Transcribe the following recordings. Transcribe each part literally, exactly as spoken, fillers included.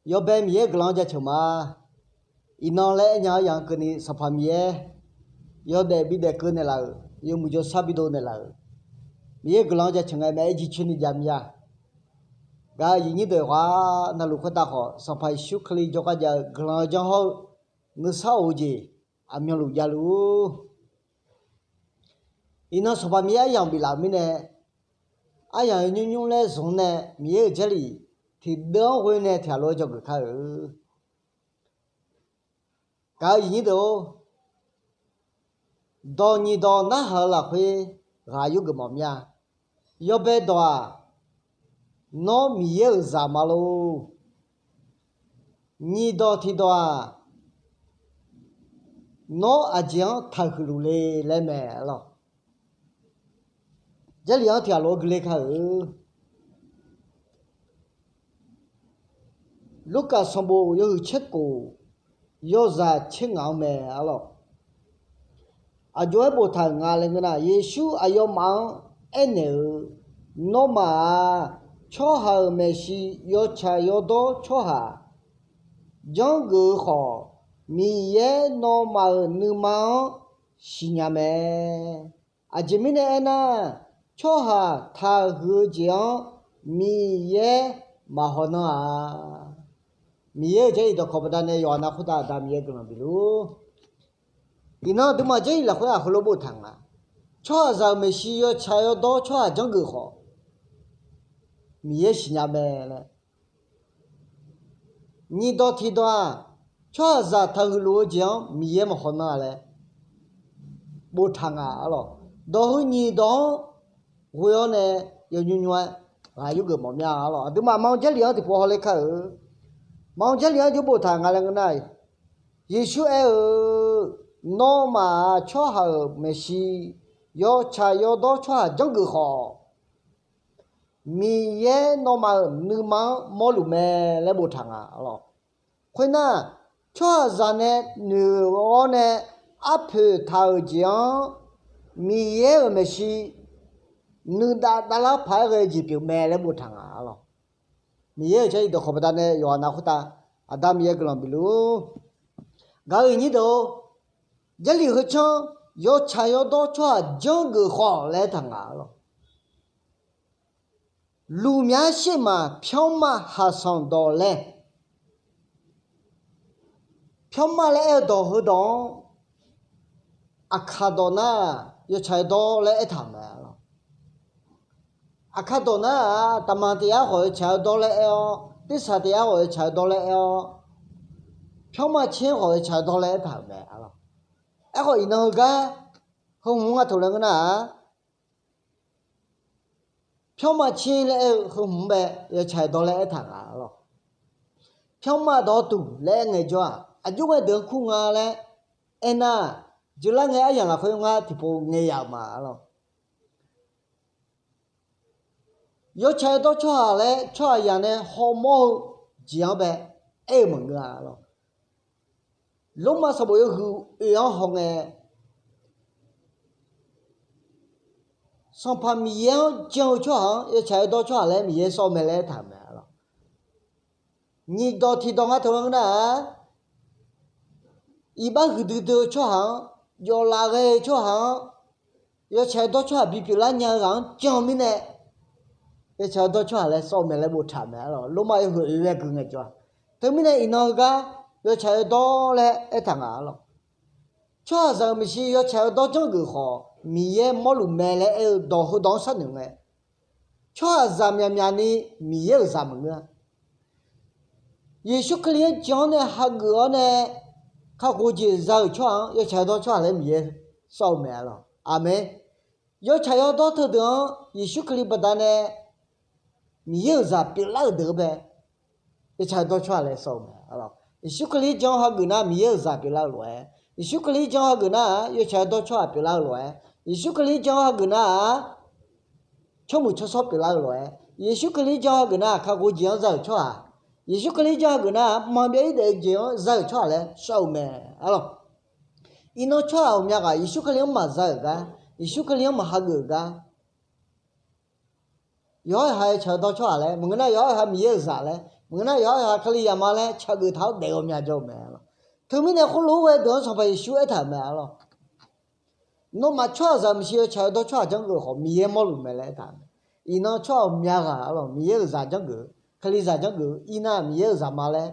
Yawbae Miqyaer-euq guiqlanq-anr jaceuq ma. Iqnan laer aernya-anr yaq-anr keuvni Sanqpaq Miqyaer yawdaef bidaef keuv naeqlaf-euq, yawmuiq jawrshar bidov naeqlaf-euq, Miqyaer-euq guiqlanq-anr jaceuq ngae mae, aer jircoer ni jav mir-a. Gaq-euq aqyuif nyir deuq ghaq, navluf khoertav khawf Sanqpaq Yeqsur Kali jawrgar jav-eu guiqlanq janr hawr-eu nuisar of-eu jeq aqmyanluf javluf-ur. Iqnan Sanqpaq Miqyaer aryamq biflaf-euq mirnae, aryamq-eu nymrnymr laer zmq-anr nae Miqyaer-euq Jarlif tiqdeuv-anr ghoe nae tiq ghaq lof-aer dzawgeuf kar-euq. Gaq-euq aqyuif nyir deuq-or, dawq nyiq dawq narhaq-eu lafkhoer ghaq yurgeuf mawf mir-a. Yawbae dawq-aq, Nawr Miqyaer-euq zaq ma lor. Nyiq dawq tiq dawq-aq, Nawr aqjeq-anr taqhuiq luf le laer mae arlawq. Jarlif-anr tiq ghaq lof-aer gui ler kar-euq. Lurkaf sanqbof yawhuiq tser kof, yawzaq tser ngaq-anr mae arlawq. Aqjox-aer boftaq-euq nga laer ngeur nar, Yeqsur aqyawfmaf-anr aernaeq-eu, Nawmaf-aq, tsawrhaq-euq maeqshi yawtsaq yawdawr tsawrhaq janrgeuf-eu khawf, Miqyaer nawmaf-euq nuima-anr siqnya mae. Aqjeq mirnae aernar, tsawrhaq taqhuiq-eu jeq-anr Miqyaer maqhaw nan-a. Miqyaer-euq Jarlif dawqkawq baqdanae yawqha nav khoertav Aqda Miqyaer guiqlanq bifluf-ur. Iqnan aqduimaf Jarlif lafkhoer aq heulof boftaq nga. Tsawrhaqzaq-euq maeqshi yawtsaq yawdawr tsawrhaq janrgeuf khawf, Miqyaer siqnya mae laer. Nyiq dawq tiq dawq-aq, tsawrhaqzaq taqhuiq luf-eu jeq-anr Miqyaer maqhaw nan-a laer boftaq nga arlawq. Dawq heu nyiq dawq-anr ghoe-awr nae yawnymr nymr-aer ghaq yurgeuf mawf mir-a arlawq. Aqduimaf ma-eu Jarlif-anr tiqpov hawler kar-euq. Ma-eu Jarlif-anr jawr boftaq nga laer ngeur nar, Yeqsur aer-eu, Nawmaf-aq, tsawrhaq-euq maeqshi yawtsaq yawdawr tsawrhaq janrgeuf khawf, Miqyaer nawmaf-euq nuima-anr mawrluf mae laer boftaq nga arlawq. Khoernar, tsawrhaqzaq nae noeq-awr nae arpoeq taq-euq jeq-anr Miqyaer-euq maeqshi nuidav davlar paq-aer ghae-eu jeq pyeuf mae laer boftaq nga arlawq. Miqyaer-euq Jarlif dawqkawq baqdanae yawqha nav khoertav Aqda Miqyaer guiqlanq bifluf-ur. Gaq-euq aqyuif nyir deuq-or, Jarlif heu canr yawtsaq yawdawr tsawrhaq janrgeuf khawf laer aertaq nga arlawq. Lufmyar shermaf pyawrmav haqsanq dawq laer, pyawrmav laer aer-eu dawq heudawq-anr aqkaq dawq nar, yawtsaq yawdawr laer aertaq-euq mae arlawq. Aqkaq dawq nar-aq, taqmaq tiq yar khawf yawtsaq yawdawr laer aer-awr, tersaq tiq yar khawf yawtsaq yawdawr laer aer-awr, pyawrmav tser khawf yawtsaq yawdawr laer aertaq-euq mae arlawq. Aerkhawf iqnan heugar heu hmq-anr nga taq laer ngeur nar-aq, pyawrmav tser laer aer-eu heu hmq-anr bae yawtsaq yawdawr laer aertaq nga arlawq. Pyawrmav dawqtuq laer aer ngaejawr-aq, aqjox ngae deuq-anr kur nga laer aernar, jeurlar ngae aryamq lafkhoer ngar tiqpov ngae yaf-euq ma arlawq. Yawtsaq yawdawr tsawrhaq laer tsawrhaqzaq nae hawmawr-eu jeq-anr bae aer-eu maqngeur-a arlawq. Lormav sanqbof yawhuiq oeq-anr hawngae, Sanqpaq Miqyaer-anr jan-eu tsawrhaq-anr yawtsaq yawdawr tsawrhaq laer Miqyaer sawr-eu mae laer aertaq-euq mae arlawq. Nyiq dawq tiq dawq nga taq-eu ngeur nar-aq, iqbax huiqdui dui-eu tsawrhaq-anr, jawvlaf ghae-eu tsawrhaq-anr, yawtsaq yawdawr tsawrhaq bipyeuf lar nya-eu ghaq-anr jan-eu mirnae, yawtsaq yawdawr tsawrhaq laer sawr-eu mae laer boftaq-euq mae arlawq. Lormav yawhuiq oeq ghae gui ngaejawr, teumirnae iqnan heugar yawtsaq yawdawr laer aertaq nga arlawq. Tsawrhaqzaq-euq maeqshi yawtsaq yawdawr janrgeuf khawf, Miqyaer mawrluf mae laer aer-eu dawq heudawq-anr sharnoeq ngae, tsawrhaqzaq myaqmyaq ni Miqyaer-euq zaq maqngeur-a. Yeqsur Kali-anr jan-awr nae hageuf-awr nae kakhof jeq za-euq tsawrhaq-anr yawtsaq yawdawr tsawrhaq laer Miqyaer sawr-eu mae arlawq. Aqmeq. Yawtsaq yawdawr teudeuq-anr Yeqsur Kali baqdanae Miqyaer-euq zaq pyeuflar-euq deuq-anr bae yawtsaq yawdawr tsawrhaq laer sawr-eu mae arlawq. Yeqsur Kali-anr jan-awr hageuf nar Miqyaer-euq zaq pyeuflar-eu lof-aer, Yeqsur Kali-anr jan-awr hageuf nar-aq yawtsaq yawdawr tsawrhaq pyeuflar-eu lof-aer, Yeqsur Kali-anr jan-awr hageuf nar-aq tsawrmuiq tsawrshawr pyeuflar-eu lof-aer, Yeqsur Kali-anr jan-awr hageuf nar-aq kakhof jeq-anr za-euq tsawrhaq, Yeqsur Kali-anr jan hageuf nar-aq manqbyav-ir daef-eu jeq-anr za-euq tsawrhaq laer sawr-eu mae arlawq. Iqnan tsawrhaq ghawqmya ghaq Yeqsur Kali-anr maqza-euq gar, Yeqsur Kali-anr maqhageuf-euq gar, yawqha-euq ha yawtsaq yawdawr tsawrhaq laer maqngeur nar, yawqha-euq ha Miqyaer-euq zaq laer Maqngeur nar, yawqha yawqha Kalizaq ma laer tsaq geuf taq-awr daef-eu myav jawr-eu mae arlawq. Teumirnae khoerlof-aer ghae-eu deuq-anr Sanqpaq Yeqsur aertaq-euq mae arlawq. Nawmaf tsawrhaqzaq maqsiq-eu tsaq-eu dawr tsawrhaq janrgeuf khawf, Miqyaer mawrluf mae laer aertaq-euq mae. Iqnan tsawrhaq ghawqmya ghaq arlawq, Miqyaer-euq zaq janrgeuf-eu, Kalizaq janrgeuf-eu, irnar-aq Miqyaer-euq zaq ma laer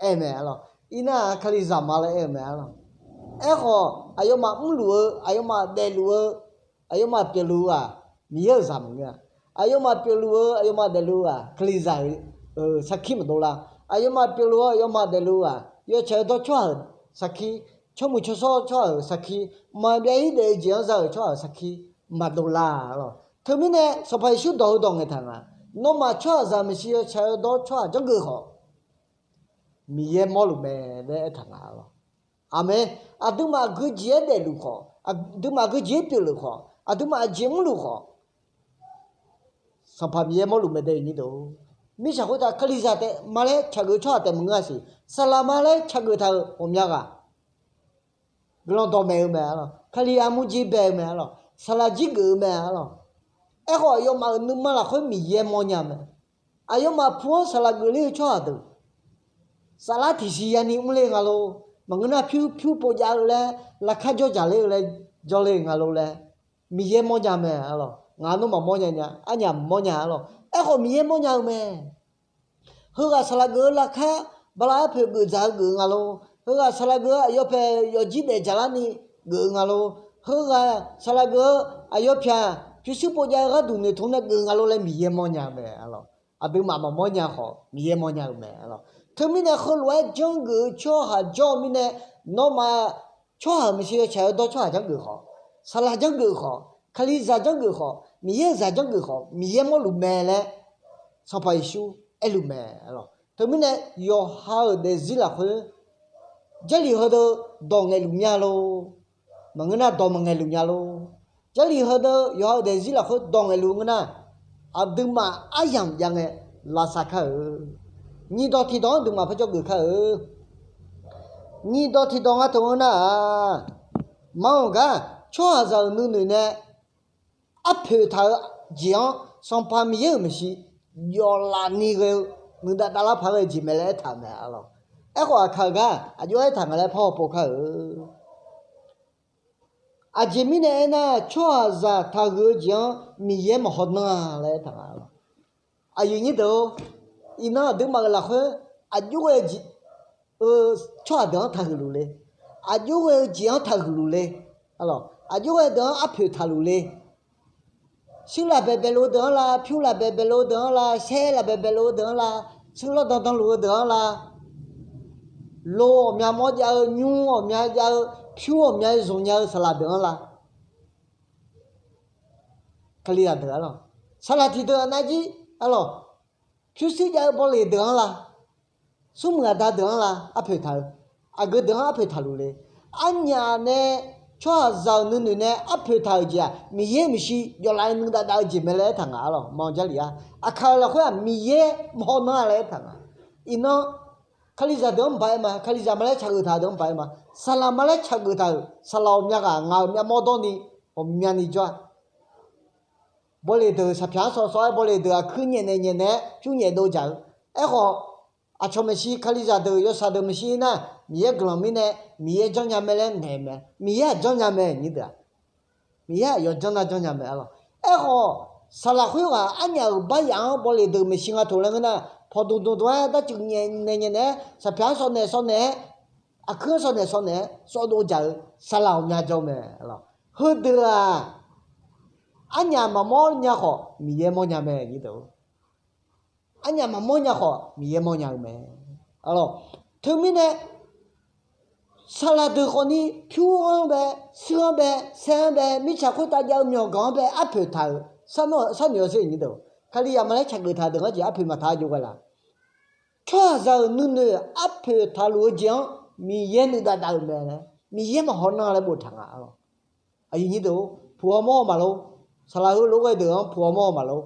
aer-eu mae arlawq. Irnar-aq Kalizaq ma laer aer-eu mae arlawq. Aerkhawf, aqyawfmaf mrluf-eu, aqyawfmaf daefluf-eu, aqyawfmaf pyeufluf-eu-aq, Miqyaer-euq zaq maqngeur-a. Aqyawfmaf pyeufluf-eu, aqyawfmaf daefluf-eu-aq, Kalizaq-euq sarkir maqdov lar. Aqyawfmaf pyeufluf-eu, aqyawfmaf daefluf-eu-aq, yawtsaq-eu dawr tsawrhaq-euq sarkir, tsawrmuiq tsawrshawr tsawrhaq-euq sarkir, maqbyav-ir daef-eu jeq-anr za-euq tsawrhaq-euq sarkir maqdov lar arlawq. Teumirnae Sanqpaq Yeqsur dawq-eu dawq ngaeqtaq nga, nawmaf tsawrhaqzaq maqsiq-eu tsaq-eu dawr tsawrhaq janrgeuf khawf, Miqyaer mawrluf mae laer aertaq nga arlawq. Aqmeq. Aqduimaf aqgeu jeq-aer daefluf khawf, aqduimaf aqgeu jeq-aer pyeufluf khawf, aqduimaf aqjeq mrluf khawf, Sanqpaq Miqyaer mawrluf mae dae nyir deuq. Mirtsaq khoertav Kalizaq taef ma laer tsaq geuf tsawrhaq taef maqngeur-a siq. Saqlaq ma laer tsaq geuf taq-euq ghawqmya ghaq guiqlanq dawqmaeq-eu mae arlawq. Kalizaq murjir bae-eu mae arlawq. Saqlaq jir geuf-eu mae arlawq. Aerkhawf, aqyawfmaf-euq nuima lafkhoer Miqyaer mawrnya mae. Aqyawfmaf pu-anr saqlaq geufler-eu tsawrhaq deuq, saflar tiqsiq yani mrler nga lor. Maqngeur nar, pyur pyur pov jav-eu laer, laqkhar jawr jaqler-eu laer, jawrler nga lor laer, Miqyaer mawrnya mae arlawq. Ngaq nawmaf mawrnya nya, arnyaf mawrnya arlawq. Aerkhawf, Miqyaer mawrnya-eu mae. Heughaq saqlaq geuf-eu laqkhar, bala arpoeq geuf dzaq-eu geuf nga lor. Heughaq saqlaq geuf-eu aqyawf pyaeq yawfjir daef jaqlarni geuf-eu nga lor. Heughaq saqlaq geuf-eu aqyawf pyaeq pyurshuir pov jav-eu gharduq noeqtmq nae geuf nga lor laer Miqyaer mawrnya-eu mae arlawq. Aqduimaf maqmawr nya khawf, Miqyaer mawrnya-eu mae arlawq. Teumirnae heulof-aer janrgeuf-eu tsawrhaq jawr-eu mirnae, nawmaf tsawrhaq maqsiq-eu tsaq-eu dawr tsawrhaq janrgeuf khawf, saqlaq janrgeuf khawf, Kalizaq janrgeuf khawf, Miqyaer-euq zaq janrgeuf khawf, Miqyaer mawrluf mae laer Sanqpaq Yeqsur aerluf mae arlawq. Teumirnae yawqha-euq daefzir lafkhoer Jarlif heudeuq dawq ngaeqluf mya lor. Maqngeur nar, dawq maqngaeqluf nya lor. Jarlif heudeuq yawqha-euq daefzir lafkhoer dawq ngaeqluf ngeur nar, aqduimaf aryamq jav ngae lavsav kar-eu. Nyiq dawq tiqdawq-anr duimaf paerjawr geuf kar-eu. Nyiq dawq tiqdawq nga teu ngeur nar-aq, maqanr gar tsawrhaqzaq-euq nuinoeq nae arpoeq taq-eu jeq-anr Sanqpaq Miqyaer-euq maeqshi yawflaf ni ghae-eu nuidav davlar paq ghae-eu jeq mae laer aertaq-euq mae arlawq. Aerkhawf, aqkaq-eu gar aqjox aertaq nga laer parhaw pov kar-eu. Aqjeq mirnae aernar, tsawrhaqzaq taqhuiq-eu jeq-anr Miqyaer maqhaw nanr-a laer aertaq nga arlawq. Aqyuif nyir deuq-or, iqnan aqduimaf-euq lafkhoer aqjox ghae-eu jeq-eu tsawrhaq deuq-anr taqhuiq luf le. Aqjox ghae-eu jeq-anr taqhuiq luf le. Arlawq, aqjox ghae deuq-anr arpoeq taqluf le. Shuir laf baebae lof-eu deuq-anr la, pyur laf baebae lof-eu deuq-anr la, saer laf baebae lof-eu deuq-anr la, shuir lawr dandan luf-eu deuq-anr la, lo ghawqmya mawr jav-eu, nymr ghawqmya jav-eu, pyur ghawqmya zmq nya-eu saqlaq deuq-anr la, Kalizaq deuq arlawq, saqlaq tiqdeuq aqnav jir arlawq, pyurshuir jav-eu bawleq deuq-anr la, smrmuiq aqda deuq-anr la, arpoeq taq-eu, aqgeu deuq-anr arpoeq taqluf le. Arnyaf nae tsawrhaqzaq-euq nuinoeq nae arpoeq taq-euq jeq-aq, Miqyaer maeqshi yawflaf-aer nuidav dav-eu jeq mae laer aertaq nga arlawq. Maqanr Jarlif-a, aqkaq-euq lafkhoer-aq Miqyaer mawrnan-a laer aertaq nga. Iqnan Kalizaq deuq-anr maqbae ma, Kalizaq ma laer tsaq geuf taq-euq deuq-anr maqbae ma, saqlaq ma laer tsaq geuf taq-euq saqlaq ghawqmya ghaq ngaq-euq myavmawr dawrni ghawqmyani jawr-a. Bawleq deuq saqpyaq-anr sawv sawv-aer, bawleq deuq aqkuir nyaef naeq nyaef naeq-aer pyur nyaef dov jaq-eu. Aerkhawf, aqcawq maeqshi, Kalizaq deuq yawshaq deuq maeqshi nar, Miqyaer guiqlanq mirnae Miqyaer janrnya mae laer ngaeq-eu mae. Miqyaer aqjanr nya mae, nyir deuq-aq. Miqyaer aqyawf janr nar janrnya mae arlawq. Aerkhawf, saqlaq khoerghaq arnyaf-euq baryaf-anr bawleq deuq maeqshi nga toq laer ngeur nar, pawqdmq dmq dmq-aer darcuiv nyaef naeq nyaef naeq-aer saqpyaq-anr sawv naeq sawv naeq-aer, aqkuir-anr sawv naeq sawv naeq-aer sawv dov jaq-eu saqlaq ghawqmya jawr mae arlawq. Heudeuq-aq, arnyaf maqmawr nya khawf Miqyaer mawrnya mae, nyir deuq-or. Arnyaf maqmawr nya khawf Miqyaer mawrnya-eu mae arlawq. Teumirnae saqlaq deuq khawfni pyur-anr bae, shuir-anr bae, saer-anr bae, mirtsaq khoertav jav-eu myawqganq-anr bae arpoeq taq-euq sharnoeq-awr sher, nyir deuq-or. Kalizaq ma laer tsaq geuf taq-euq deuq-anr jeq arpoeq maqtaq-a jov ghae laf. Tsawrhaqzaq-euq nuinoeq arpoeq taqluf-eu jeq-anr Miqyaer nuidav dav-euq mae laer, Miqyaer maqhaw nar laer boftaq nga arlawq. Aqyuif nyir deuq-or, puq haw mawr haw maqlor. Saqlaq heulof ghae deuq-anr puq haw mawr haw maqlor.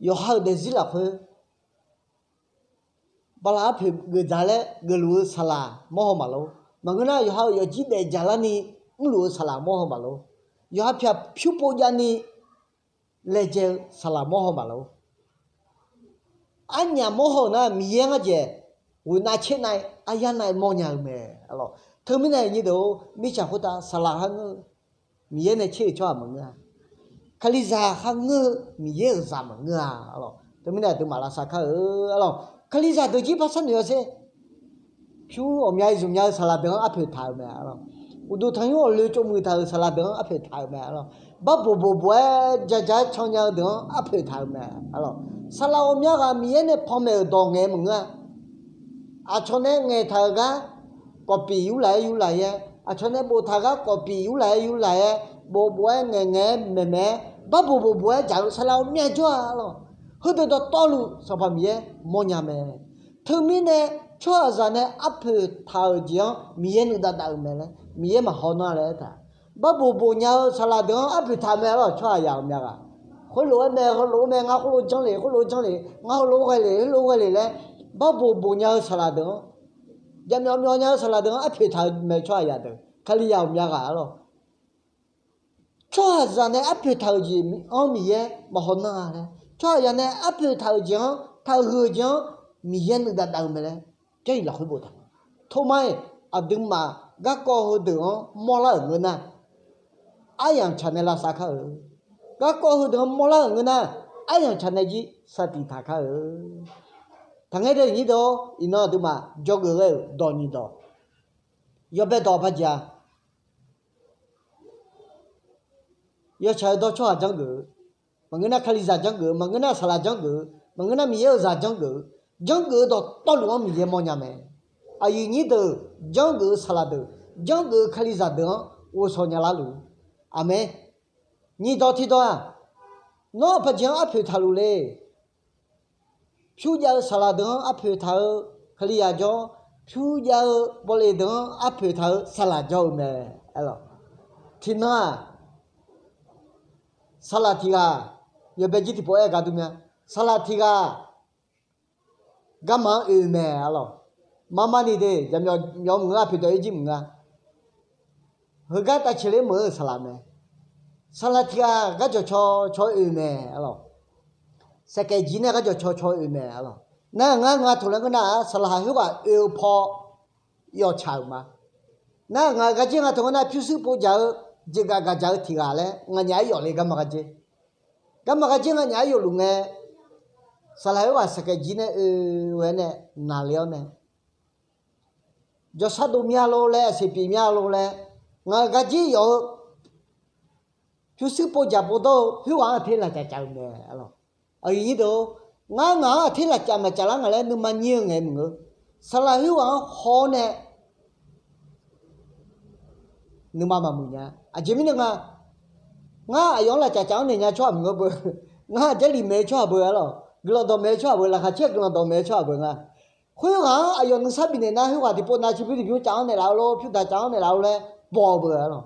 Yawqha-euq daefzir lafkhoer bala arpoeq geuf dzaq laer geufluf-eu saqlaq mawr haw maqlor. Maqngeur nar, yawqha-euq yawfjir daef jaqlarni mrluf-eu saqlaq mawr haw maqlor. Yawqha pyaq pyur pov javni laejae-eu saqlaq mawr haw maqlor. Arnyaf mawr haw-eu nar, Miqyaer ngar dzaeq ghoeqnav tser nav-aer aryar nav-aer mawrnya-eu mae. Teumirnae nyir deuq-or, mirtsaq khoertav saqlaq kharngeur-eu Miqyaer nae tser-euq tsawrhaq maqngeur-a. Kalizaq kharngeur-eu Miqyaer-euq zaq maqngeur-a. Teumirnae aqduimaf lavsav kar-eu arlawq, Kalizaq deuq jir par sharnoeq-awr sher. Pyur ghawqmya-eu zmqmya-eu saqlaq deuq-anr arpoeq taq-euq mae arlawq. Uqduq tanqnymr ghawqloe tsovmuiq taq-euq saqlaq deuq-anr arpoeq taq-euq mae arlawq. Bar bof bof bof-aer ja ja-aer can nya-eu deuq-anr arpoeq taq-euq mae arlawq. Saqlaq ghawqmya ghaq Miqyaer nae panmaeq-euq dawq ngaeq-aer maqngeur-a. Aqcawq nae ngaeqtaq-euq gar kawfpif yurlaf-aer yurlaf-aer, aqcawq nae boftaq-euq gar kawfpif yurlaf-aer yurlaf-aer, bof bof-aer ngaeq ngaeq-aer maeq maeq-aer, bar bof bof bof-aer jaq-eu saqlaq ghawqmya jawr-a arlawq. Heudeuq dawqtawvluf Sanqpaq Miqyaer mawrnya mae. Teumirnae tsawrhaqzaq nae arpoeq taq-euq jeq-anr Miqyaer nuidav dav-euq mae laer Miqyaer maqhaw nar laer aertaq. Bar bof bof nya-eu saqlaq deuq-anr arpoeq taq mae arlawq, tsawrhaq yaq ghawqmya ghaq. Khoerlof-aer mae, heulof-aer mae, ngar khoerlof janrle, khoerlof janrle, ngar heulof ghae le, heulof ghae le laer, bar bof bof nya-eu saqlaq deuq-anr, jaqmyawf myawf nya-eu saqlaq deuq-anr arpoeq taq-eu mae tsawrhaq yaq deuq, Kalizaq ghawqmya ghaq arlawq. Tsawrhaqzaq nae arpoeq taq-euq jeq-anr Miqyaer maqhaw nar-a laer, tsawrhaqzaq nae arpoeq taq-euq jeq-anr, taqhuiq-eu jeq-anr Miqyaer nuidav dav-eu mae laer Jarlif lafkhoer boftaq. Tormar-iq aqduimaf garkawv heudeuq-anr mawrlar-euq ngeur nar, aryamq tsaq nae lavsav kar-eu. Garkawv heudeuq-anr mawrlar-euq ngeur nar, aryamq tsaq nae jir saqtiq taq kar-eu. Taqngaer deuq nyir deuq-or, iqnan aqduimaf jawrgeuf ghae-euq dawq nyiq dawq, yawbae dawq paq jeq-a. Yawtsaq-eu dawr tsawrhaq janrgeuf-eu, maqngeur nar Kalizaq janrgeuf-eu, maqngeur nar saqlaq janrgeuf-eu, maqngeur nar Miqyaer-euq zaq janrgeuf-eu, janrgeuf-eu dawqtawvluf-anr Miqyaer mawrnya mae. Aqyuif nyir deuq, janrgeuf-eu saqlaq deuq, janrgeuf-eu Kalizaq deuq-anr ghovshaw nya larluf. Aqmeq. Nyiq dawq tiqdawq-aq, nawr aqpaq jeq-anr arpoeq taqluf le. Pyur jav-eu saqlaq deuq-anr arpoeq taq-eu Kalizaq jawr, pyur jav-eu bawle deuq-anr arpoeq taq-eu saqlaq jawr-eu mae. Tiqnan-aq, saqlaq tiq ghaq, yawbae jir tiqpov aer-eu gar dur mya. Saqlaq tiq ghaq garma-anr oe-eu mae arlawq. Marmarni de, jaqmyawf myawf maqngeur, arpoeq dawq-ir jir maqngeur. Heugar tavceq ler meuq-eu saqlaq mae. Saqlaq tiq ghaq garjawq caw caw oe-eu mae arlawq. Saqkaeq jir nae garjawq caw caw oe-eu mae arlawq. Nar ngar nga taq laer ngeur nar-aq, saqlaq khoerghaq oe-eu paw yawtsaq-euq ma. Nar ngaq-euq garjer nga taq ngeur nar, pyurshuir pov jaq-eu, jeqgaq gaq jaq-eu tiq ghaq laer nganyaf-aer yawf le garma garjer. Garma garjer nganyaf-aer yawfluf ngae, saqlaq khoerghaq saqkaeq jir nae oe-aer nae naqle-awr nae, jawqshar dov mya lor laer, aqseq pyeuf mya lor laer, ngaq-euq garjer yawf-eu pyurshuir pov jaq pov dawr-eu khoerghaq-anr aqter lafcaf caf-eu mae arlawq. Aqyuif nyir deuq-or, ngar ngaq-anr aqter lafcaf maqcaf lar nga laer nuima nyir-eu ngae maqngeur. Saqlaq khoerghaq-anr haw-awr nae nuima maqmuiq nya. Aqjeq mirnae nga, ngar aqyawf-anr lafcaf caf-anr naeq nya tsawrhaq maqngeur beu. Ngar Jarlif maeq-eu tsawrhaq beu arlawq. Guiqlanq dawq maeq-eu tsawrhaq beu, laqkhaq caer-eu guiqlanq dawq maeq-eu tsawrhaq beu nga. Khoerghaq-anr aqyawf nuisar bifnaeq nar, khoerghaq tiqpov nav tiqbymr tiqbymr caf-anr naeqlaf-eu lor, pyur daq caf-anr naeqlaf-eu lor laer baw-eu beu arlawq.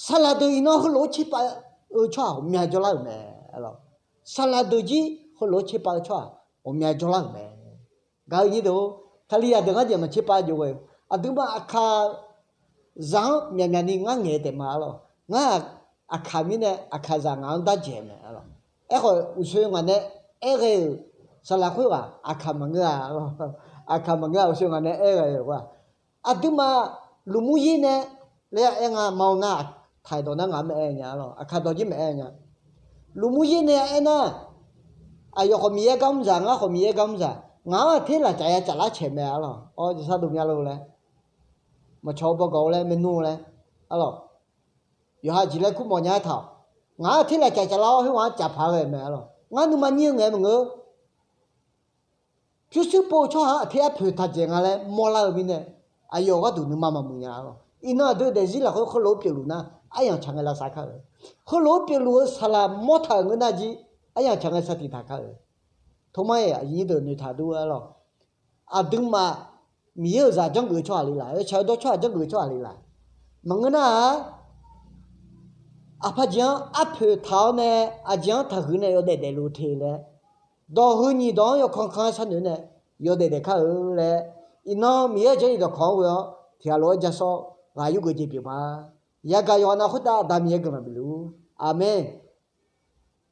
Saqlaq deuq iqnan heulof-aer tserpav-eu tsawrhaq ghawqmya jawrlar-euq mae arlawq. Saqlaq deuq jir heulof-aer tserpav-eu tsawrhaq ghawqmya jawrlar-euq mae. Gaq-eu nyir deuq-or, Kalizaq deuq ngar jeq maqtserpav jov ghae-eu, aqduimaf aqkaq zaq-anr myaqmyaq ni ngar ngaeq-eu taef ma arlawq. Ngar aqkaq mirnae aqkaq zaq ngaq-anr darjaeq mae arlawq. Aerkhawf uqshoe ngaq nae aer ghae-euq saqlaq khoerghaq aqkaq maqngeur-a arlawq. Aqkaq maqngeur-a, uqshoe ngaq nae aer ghae-euq-aq, aqduimaf lmqmr yaer nae laer aer nga ma-eu nar, aqkaq dawq nar ngaq-anr maeq-aer nya arlawq. Aqkaq dawq jir maeq-aer nya. Lmqmr yaer nae aernar, aqyawf khawf Miqyaer gar mr zaq, ngar khawf Miqyaer gar mr zaq, ngaq-anr aqter lafcaf ya caf lar caeq mae arlawq. Awr, jawrshar dov mya lor laer, maqcawq-eu bawgawq-eu laer, maernmr-eu laer arlawq. Yawqha jeq laer kur mawf nya-aer taq-awq. Ngaq-anr aqter lafcaf caf lar-awr, khoerghaq-anr caf paq-aer ghae mae arlawq. Ngar nuima nyir-eu ngae maqngeur. Pyurshuir pov-eu tsawrhaq-anr aqter arpoeq taq dzaeq nga laer mawrlar-eu mirnae, aqyawf gharduq nuima maqmuiq nya arlawq. Iqnan aqdui daefzir lafkhoer heulof-aer pyeufluf nar, aryamq tsaq ngae lavsav kar-eu. Heulof-aer pyeufluf-eu saqlaq mawr taq-euq ngeur nar jir, aryamq tsaq ngae saqtiq taq kar-eu. Tormar-iq aqyuif nyir deuq noeqtaq dur arlawq. Aqduimaf Miqyaer-euq zaq janrgeuf-eu tsawrhaq le laq, yawtsaq-eu dawr tsawrhaq janrgeuf-eu tsawrhaq le laq. Maqngeur nar-aq, aqpaq jeq-anr arpoeq taq-awr nae, aqjeq-anr taqhuiq nae yawdaef daefluf te laer, dawq heu nyiq dawq-anr yawkan kan-aer sharnoeq nae yawdaef daef kar-eu laer, iqnan Miqyaer-euq jarlif dawqkawq-anr ghoe-awr tiqghaq lof-aer ja sawr ghaq yurgeuf jeq pyeuf ma. Yagaq yawqghaq nav khoertav Aqda Miqyaer guiqlanq bifluf-ur. Aqmeq.